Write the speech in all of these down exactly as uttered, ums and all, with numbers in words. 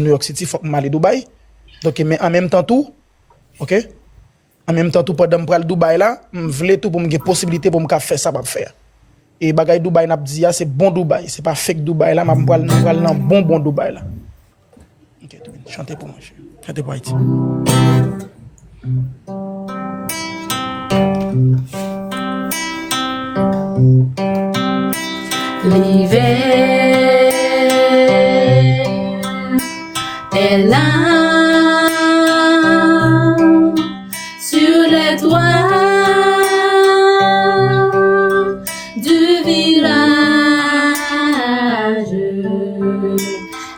New York City, fòk m ale Dubai. Donk, men an menm tan tou, ok? An menm tan tou, pandan m pral Dubai la, m vle tou pou m gen posibilite pou m ka fè sa m ap fè a. E bagay Dubai n ap di a, se bon Dubai, se pa fake Dubai la, m ap pral, m pral nan bon, bon Dubai la. Ok, tou, chante pou mwen, chante pou Ayiti. L'hiver est là sur les toits du village.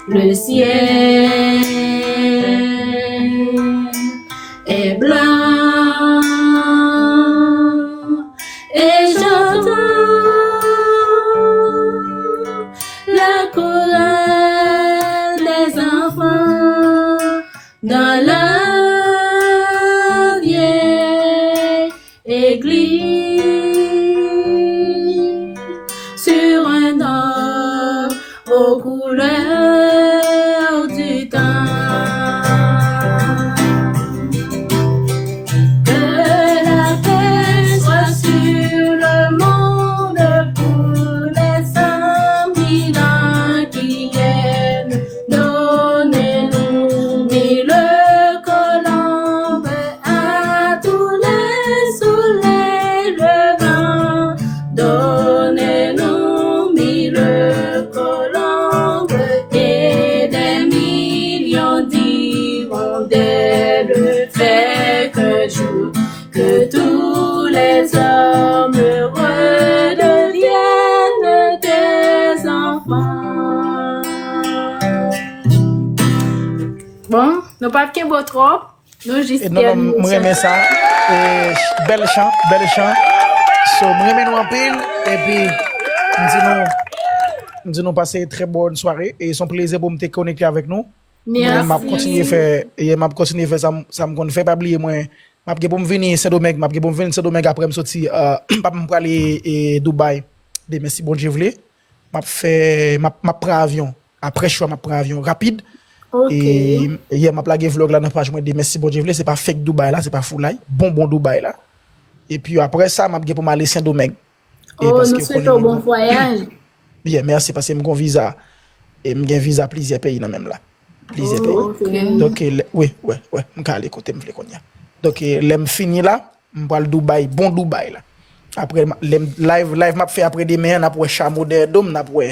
Le ciel est blanc et j'entends la chorale des enfants dans la vieille église sur un or aux couleurs du temps. Que la paix soit sur le monde pour les cent mille ans qui viennent. Donnez-nous mille colombes à tous les soleils levants. Donnez-nous mille colombes et des millions d'hirondelles. Fais qu'un jour que tous les hommes redeviennent des enfants. Bon, nou p ap kenbe w twòp. Nou jis... E non, non, m renmen sa. E, bèl chan, bèl chan. So, m renmen nou anpil. Epi, m di nou, m di nou pase trè bòn sware. E se yon plezi pou m te konekte avèk nou. Mwen menm, m ap kontinye fè, e m ap kontinye fè sa m, sa m konn fè. Pa bliye mwen, m ap gen pou m vini Sendomeng, m ap gen pou m vini Sendomeng apre m soti, euh, m p ap, m prale, e, Dubai. Demen, si Bondye vle, m ap fè, m ap, m ap pran avyon. Apre show a, m ap pran avyon rapid. Ok. E, yè, m ap lage vlog la nan paj mwen demen, si Bondye vle. Se pa fake Dubai la, se pa foulay. Bon, bon Dubai la. Epi apre sa, m ap gen pou m ale Sendomeng. E oh, paske nou swete w bon vwayaj. Byen, mèsi, paske m gon viza. E m gen viza plizyè peyi nan menm la. Plizyè peyi. Oh, ok. Donk, e, lè, wi, wi, wi, m ka ale kote m vle kounye a. Donk, e, lè m fini la, m pral Dubai, bon Dubai la. Apre, m, lè m, live, live m ap fè apre demen an, n ap wè chamo dèyè do m, n ap wè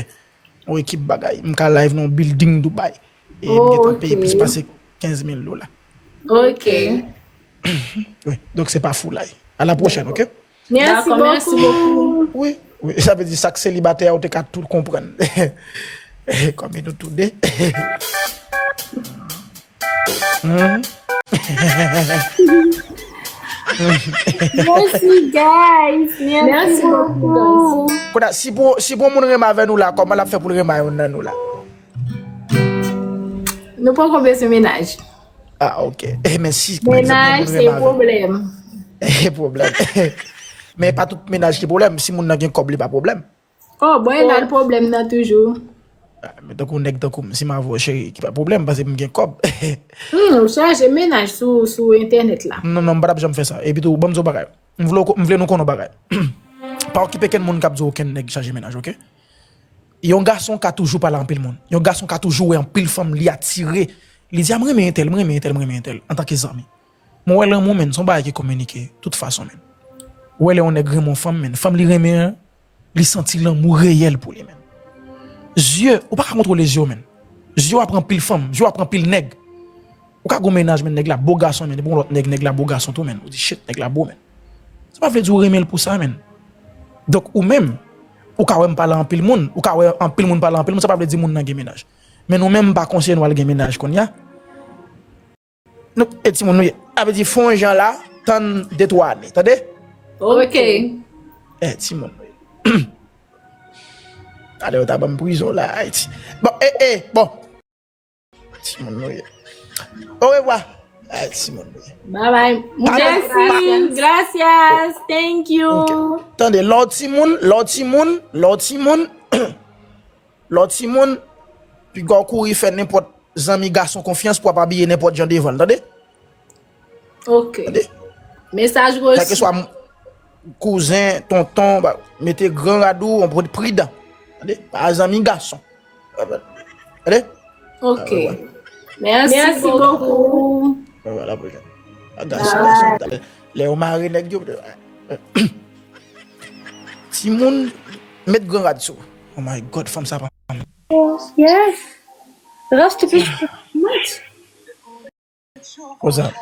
yon ekip bagay. M ka live nan yon building Dubai. E m gentan peye plis pase kenz mil dola. Ok. Wi, donk se pa foulay. A la pwochèn, ok? Mèsi bokou. Wi, wi, sa vle di sa k selibatè a, ou te ka tout konprann. Kòm nou tou de. Hmm. Mèsi, guys. Mèsi bokou. Kounye a, si pou, si pou yon moun renmen avè nou la, kòman l ap fè pou l renmen yon nan nou la? Nou poko bezwen mennaj. Ah, ok. E, men si, pa egzanp, yon moun renmen avè w. Mennaj se pwoblèm. E, pwoblèm. Men pa tout mennaj ki pwoblèm. Si moun nan gen kòb, li pa pwoblèm. Oh, bon, e la l pwoblèm nan toujou. Ah, men tankou nèg tankou m, si m avè w, cheri, ki pa pwoblèm, paske m gen kòb. Hmm, ou chache mennaj sou, sou entènèt la. Non, non, m pa t ap janm fè sa. Epi tou, ban m di w bagay. M vle w ko-, m vle nou konnen yon bagay. Pa okipe kenn moun k ap di w okenn nèg chache mennaj, ok? Yon gason ka toujou pale anpil moun. Yon gason ka toujou wè anpil fanm, li atire. Li di, "A, m renmen entèl, m renmen entèl, m renmen entèl," antanke zanmi. Mwen wè lanmou, menn, se yon bagay ki kominike, tout fason, menn. Ou wè lè yon nèg renmen yon fanm, menn, fanm li renmen an, li santi lanmou reyèl pou li, menn. Zye, ou pa ka kontwole zye w, menn. Zye w ap pran pil fanm, zye w ap pran pil nèg. Ou ka gon mennaj, menn, nèg la bo gason, menn, epi yon lòt nèg, nèg la bo gason tou, menn. Ou di, "Shit, nèg la bo, menn." Sa pa vle di ou renmen l pou sa, menn. Donk, ou menm, ou ka wè m pale anpil moun, ou ka wè anpil moun pale anpil moun, sa pa vle di moun nan gen mennaj. Men nou menm, m pa konseye nou al gen mennaj kounye a. Nou, e timoun nou ye. Sa vle di fè yon jan la, tann de twa ane, tande? Ok. E timoun nou ye. Talè yo ta ban m prizon la, Ayiti. Bon, e, e, bon. Timoun nou ye. Orevwa. Ay, timoun nou ye. Bye bye. Mèsi. Gracias. Thank you. Ok. Tande, lè w timoun, lè w timoun, lè w timoun, lè w timoun, piga w kouri fè nenpòt zanmi gason konfyans pou w ap abiye nenpòt jan devan l, tande? Ok. Tande? Mesaj resi. Kèlkeswa m- kouzen, tonton, ba- mete gran rad ou, on pran pridan. Tande? Pa zanmi gason. Tande? Ok. Ah, ouais. Merci beaucoup. Voilà, pou A gason, gason. Lè yo mare nèg yo. Timoun, met gran rad sou. Oh my God, fanm sa pa. Yes. Reste plus much. What's up?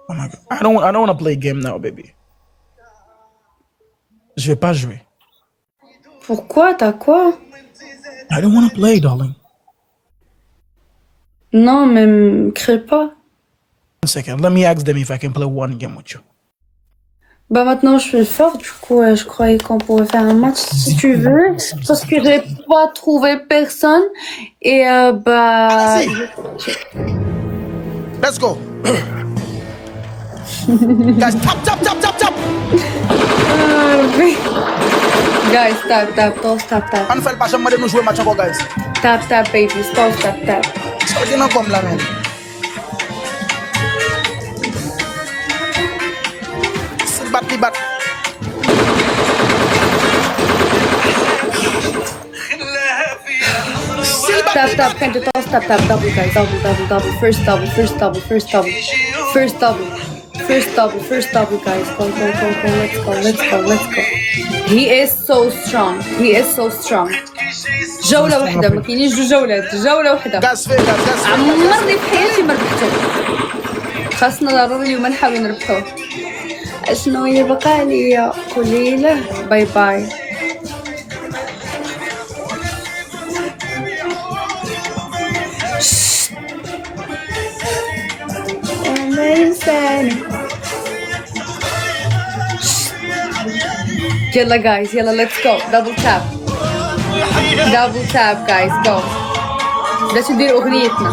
Oh my God. I don't, I don't want to play a game now, baby. Je vais pas jouer. Pourquoi? T'as quoi? I don't want to play, darling. Non, mais m crée pas. One second. Let me ask them if I can play one game with you. Bah maintenant je suis fort, du coup euh, je croyais qu'on pouvait faire un match si tu veux, parce que j'ai pas trouvé personne et euh, bah Vas-y. Let's go. Guys, tap, tap, tap, tap, tap. Euh, mais- Guys, tap, tap, pause, tap, tap, Ann fè l pa janm mande nou jwe match ankò, guys. Tap, tap, baby, pause, tap, tap. Sa gen nan kò m la, men. Si l bat, li bat. Si l bat, Tap, li tap, bat. prends de temps, tap, tap, double, guys, double, double, double, first double, first double, first double, first double, first double, first double, guys, go, go, go, go, let's go, let's go, let's go. He is so strong, he is so strong. جولة واحدة، ما كاينينش جوج جولات، جولة واحدة. Guys, fè, guys, guys, fè. عمرني في حياتي ما ربحته. خاصنا ضروري اليوم نحاول نربحوه. اشنو يبقى ليا؟ قوليله باي باي. يلا guys، يلا let's go. Double tap. Double tap, guys, go. بلاتي ندير اغنيتنا.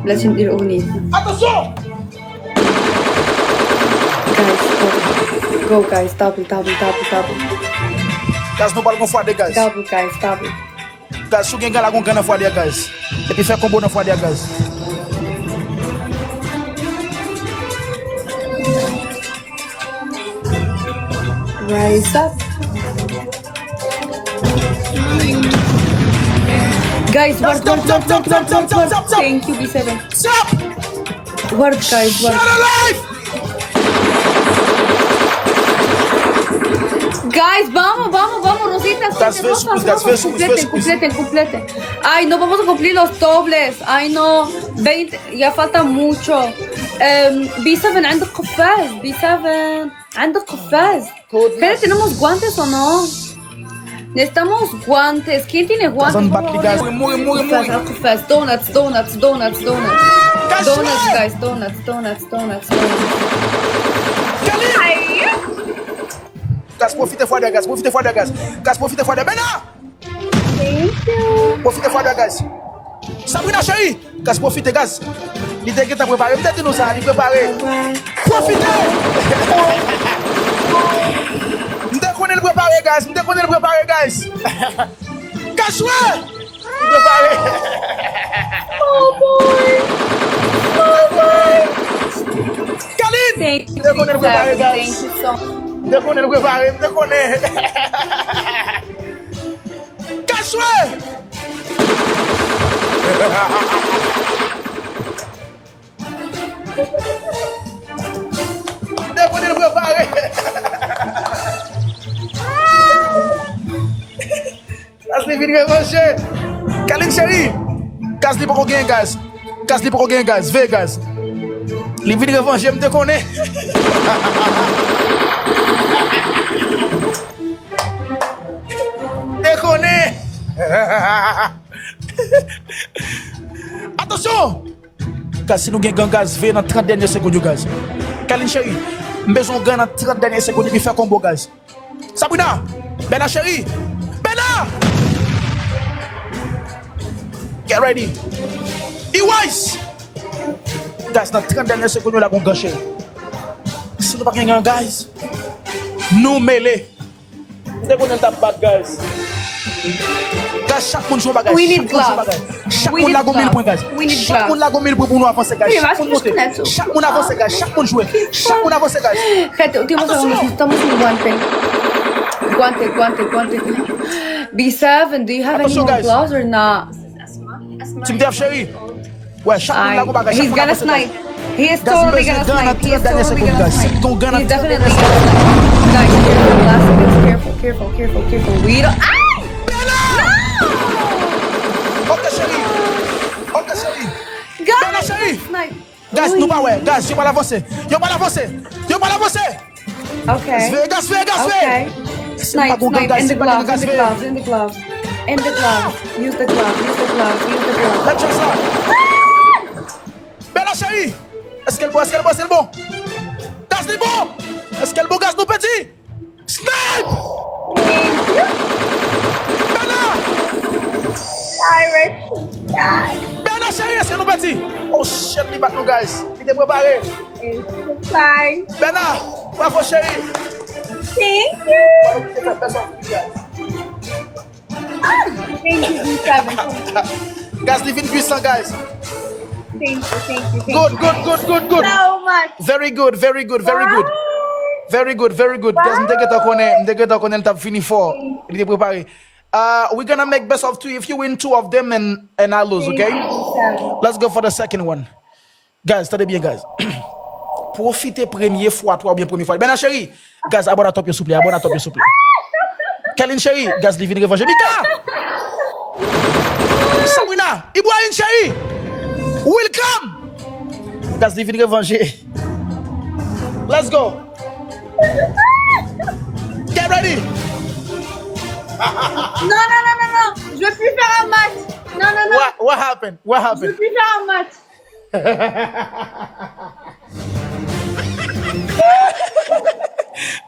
بلاتي ندير اغنيتنا. Attention! Guys, go. Go, guys, double, double, double, double. Guys, nou pral gon fwa de, guys. Double, guys, double. Guys, si w gen gan la, gon gan nan fwa de, guys. Epi fè konbo nan fwa de, guys. Rise up. Guys, ward, ward, ward, ward, ward, ward, ward. Thank you, B seven. Stop! Ward, guys, ward. Shut alive! Guys, vamos, vamos, vamos, Rosita, Guys, fais, guys, fais, fais, completen, completen, completen. Ay, no vamos a cumplir los dobles. Ay, no, veinte, ya falta mucho. Em, B seven, عندك قفاز. B seven, عندك قفاز. Espérate, ¿tenemos guantes o no? Necesitamos guantes. ¿Quién tiene guantes? Guys, Por favor, guys. dime. Muri, muri, muri. Guys, قفاز. Donuts, donuts, donuts, donuts, donuts. Guys, Donuts, sure. Guys, donuts, donuts, donuts, donuts. Kelly! Guys, pwofite fwa de, guys. Pwofite fwa de, guys. Guys, pwofite fwa de. Bena! Pwofite fwa de, guys. Sabrina, cheri! Guys, pwofite, guys. Li te gentan prepare. M te di nou sa, li prepare. Pwofite! M te konnen l prepare, guys. M te konnen l prepare, guys. Guys, jwe! Li prepare. Oh boy! Oh boy! Kalin! Thank you, M te konnen l prepare, Xavier. Guys. Thank you so much. M te konnen l prepare, m te konnen. Guys, jwe! M te konnen l prepare. Guys, li vin revanje. Kalin cheri. Guys, li poko genyen, guys. Guys, li poko genyen, guys. Veye, guys. Li vin revanje, m te konnen. M te konnen. Atansyon! Guys, si nou gen gan, guys, veye nan trant dènye segonn yo, guys. Kalin cheri, m bezwen yon gan nan trant dènye segonn epi fè konbo, guys. Sabrina! Bella cheri! Bella! Get ready! E-Wise! Guys, nan trant dènye segonn yo la gon gan cheri. Si nou pa gen gan, guys, nou mele. M te konnen l t ap bat, guys. Guys, chak moun jwe yon bagay. Chak moun jwe yon bagay. Chak moun lage yon mil pwen, guys. Chak moun lage yon mil pwen pou nou avanse, guys. Chak moun monte. Chak moun avanse, guys. Chak moun jwe. Chak moun avanse, guys. Atansion. Guante, guante, guante. B seven, do you have any more gloves or not? Team Def, cheri. Wè, chak moun la gon bagay, chak moun la gon bagay. He's gonna snipe. He is totally gonna snipe. He is totally gonna snipe. He's definitely gonna snipe. Guys, careful, last seconds. Careful, careful, careful, careful. We don't. Ah! Bella! No! Ok, cheri. Ok, cheri. Guys, Bella, cheri. Snipe. Guys, nou pa wè. Guys, yo pral avanse. Yo pral avanse. Yo pral avanse. Ok. Guys, veye, guys, veye, guys, veye. Ok. Snipe, snipe. In the gloves, in the gloves, in the gloves. In the gloves. Use the glove, use the glove, use the glove. Let's just Bella, cheri. Èske l bon? Èske l bon? Èske l bon? Guys, li bon. Èske l bon, guys? Nou pèdi. Snipe! Bella! Bella, cheri, èske nou pèdi? Oh shit, li bat nou, guys. Li te prepare. Bella, bravo, cheri. Thank you. Thank you, B seven. Guys, li vin pwisan, guys. Thank you, thank you, thank you. Good, good, good, good, good. So much. Very good, very good, very good. Very good, very good. Guys, m te gentan konnen, m te gentan konnen l t ap fini fò. Li te prepare. Uh, we're gonna make best of three. If you win two of them and, and I lose, okay? Thank you, B seven. Let's go for the second one. Guys, tande byen, guys. Pwofite premye fwa twa oubyen premye fwa. Bena cheri, guys, abòne a top yo, souple, abòne a top yo, souple. Kelin cheri, guys, li vin revanje. Mika! Sabrina, Ibrahim cheri, welcome! Guys, li vin revanje. Let's go. Get ready. Non, non, non, non, non. Je veux plus faire un match. Non, non, non. What, what happened? What happened? Je veux plus faire un match.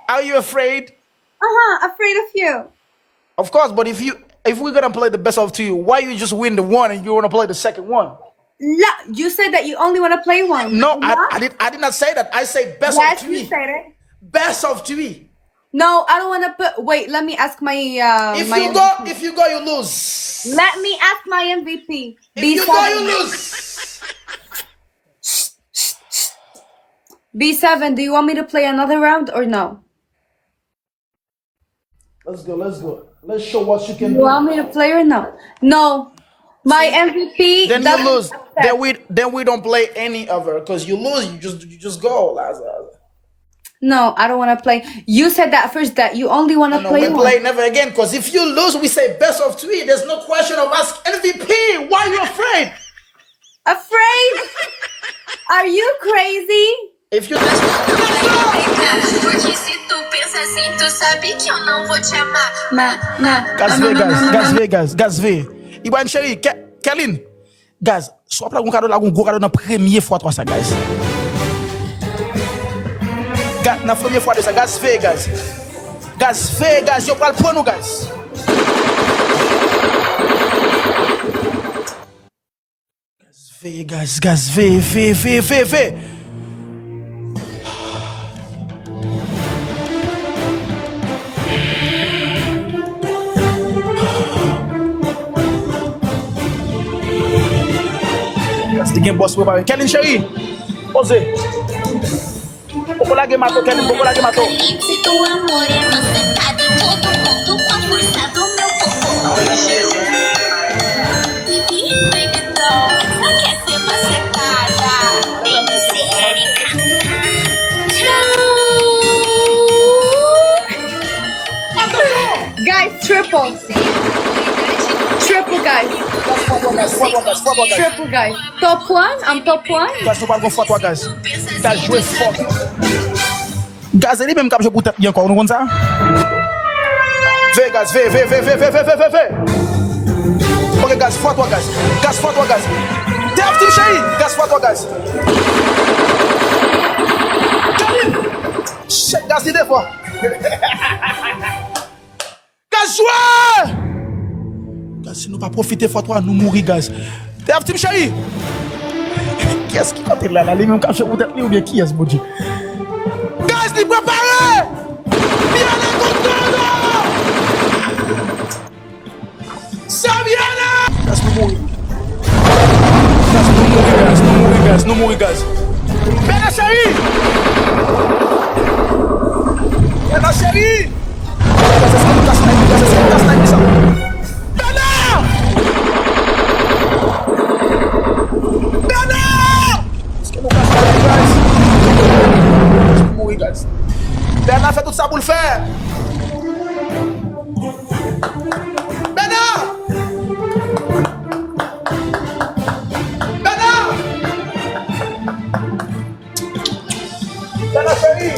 Are you afraid? Uh-huh, afraid of you. Of course, but if you if we're gonna play the best of two, why you just win the one and you wanna play the second one? La, you said that you only wanna play one. No, I, I did I did not say that. I say best of three. Yes, you said it. Best of three. No, I don't wanna put. Wait, let me ask my uh. If my you go, if you go, you lose. Let me ask my M V P. If you go, you lose. B seven, do you want me to play another round or no? Let's go, let's go. Let's show what you can do. You want me to play or no? No. My M V P. Then you lose. Then we then we don't play any other because you lose, you just you just go. Laza. No, I don't want to play. You said that first that you only want to play one. No, we play never again because if you lose, we say best of three. There's no question of ask M V P. Why you afraid? Afraid? Are you crazy? If you Porque se tu pensa assim, tu sabe que eu não vou te amar. Ma, ma, Gaz ve, gaz, gaz ve, gaz, gaz ve. Ibrahim cheri, Ke- Kelin. Gaz, swap la gon kado la, gon gwo kado nan premye fwa twa sa, gaz. Gaz, nan premye fwa de sa, gaz ve, gaz. Gaz ve, gaz, yo pral pran nou, gaz. Gaz veye, gaz, gaz veye, veye, veye, veye, veye. Gaz, li gen bòs prepare. Kelin cheri, poze. Poko lage mato, Kelin, poko lage mato. Guys, triple. Triple, guys. Triple, guys. Top one, I'm top one. Guys, nou pral gon fwa twa, guys. Guys, jwe fò. Gaz, e li menm k ap jwe pou tèt li ankò, nou konn sa? Veye, gaz, veye, veye, veye. Ok, gaz, fwa twa, gaz. Gaz, fwa twa, gaz. Def Team cheri, gaz, fwa twa, gaz. Kelin! Shit, gaz, li devan. Gaz jwe! Gaz, si nou pa pwofite fwa twa, nou mouri, gaz. Def Team cheri! Kiyès ki kote la, la? Li menm k ap jwe pou tèt li oubyen kiyès, Bondye? Gaz, li prepare! Viene con todo! Nou mouri, guys. Bèna cheri! Bèna cheri! Guys, èske nou ka snipe? Guys, èske nou ka snipe sa? Bèna! Bèna! Èske nou ka snipe, guys? Nou mouri, guys. Bèna fè tout sa pou l fè. Bèna! Bèna! Bèna cheri!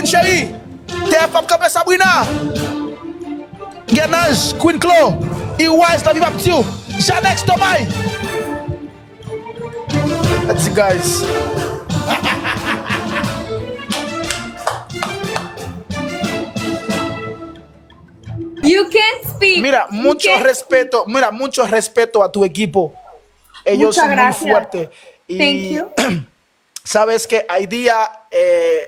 Cheri! T F ap kanpe Sabrina! Gen Ange, Queen Clo, E-Wise, Lavi p ap di w, Janex, Tomay! Let's see, guys. You can't speak. Mira, You mucho can't respeto, mira, mucho respeto a tu equipo. Ellos Muchas son muy gracias. Fuertes. Y Thank you. Sabes que hay día, eh,